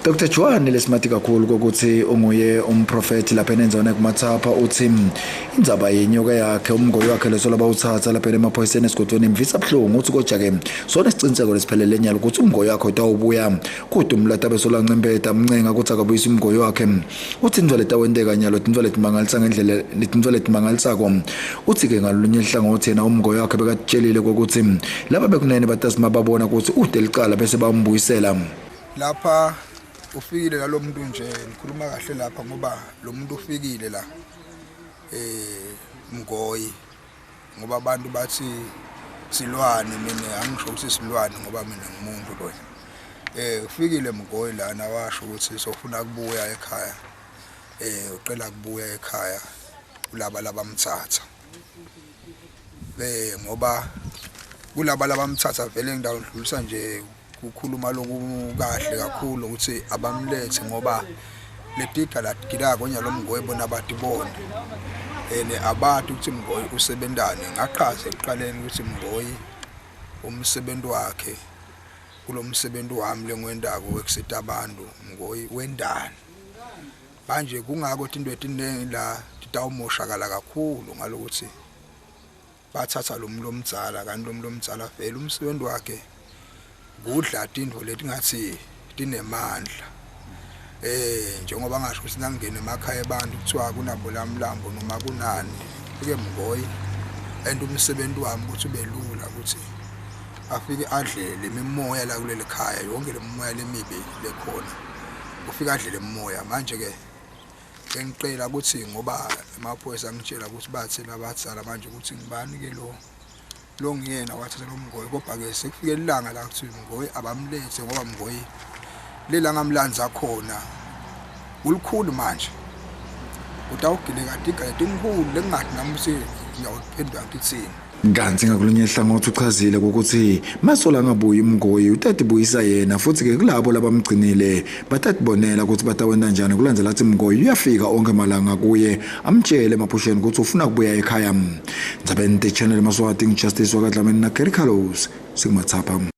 Dr. Johane lesimati kakhulu kokuthi unguye umprofeti lapha enenzana kumathapha uthi indzaba yenyoka yakhe umngoyi wakhe lesola bawuthatha lapha emaphoyiseni esigodweni imvisa abhlungu uthi koja ke sona isiciniseko lesiphelele nyalo ukuthi umngoyi wakhe utawubuya kodwa umlata besola ncembeta amncenga ukuthi akabuyisa umngoyi wakhe uthi indwa letawenteka nyalo indwa letimangalisa ngendlela indwa letimangalisako uthi ke ngalunye ihlangothi yena umngoyi wakhe bekatshelile ukuthi laba bekunene batasima babona ukuthi ude licala bese bambuyisela lapha ufikile la lo muntu nje ngikhuluma kahle lapha ngoba lo muntu ufikile la mngoyi ngoba abantu bathi silwane mina angisho ukuthi silwane ngoba mina ngumuntu lo ufikile mngoyi lana washo ukuthi sofuna kubuya ekhaya uqela kubuya ekhaya kulaba labamthatha ngoba kulaba labamthatha vele ngidawo ndlulisa nje ukukhuluma lokhu kahle kakhulu ukuthi abamlethe ngoba letiga latigila konya lo mngoyi bona batibona abantu ukuthi mngoyi usebenzane ngaqhaza ekuqaleni ukuthi mngoyi umsebenzi wakhe kulomsebenzi wami lengwendako wekusita abantu mngoyi wendani manje kungako into etinengi la titawumoshakala kakhulu ngalokuthi bathatha lo muntu omdzala kanti lo muntu omdzala vele umsebenzi wakhe kudla into letingathi tinemandla njengoba ngasho ukuthi nangene emakhaya abantu kuthiwa kunabolamlambo noma kunani ke mngoyi and umsebenzi wami ukuthi ubelula ukuthi afike adlele imimoya la kuleli khaya yonke lemimoya lemibi lekhona ufika adlele imimoya manje ke ngicela ukuthi ngoba emaphoyisa angitshela ukuthi bathi labatsala manje ukuthi ngibani ke lo ngiyena wathatha lo mngoyi kodwa ke sekufike ilanga la kuthi mngoyi abamlethe ngoba mngoyi lela ngamlanza khona ulikhulu manje utawugileka tigade inkulu lengathi namse ngiyawuphendula ngithini kanti ngakulunye ihlangothi uchazile ukuthi masola ngabuyi umngoyi utatibuyisa yena futhi ke kulabo labamgcinile batatibonela ukuthi batawenda njani kulandela lathi umngoyi uyafika onke malanga kuye amtshele emaphusheni ukuthi ufuna kubuya ekhaya. Ndzabeni channel maswati ngijustice wakadlamini na Kerry Carlos sikumathapha.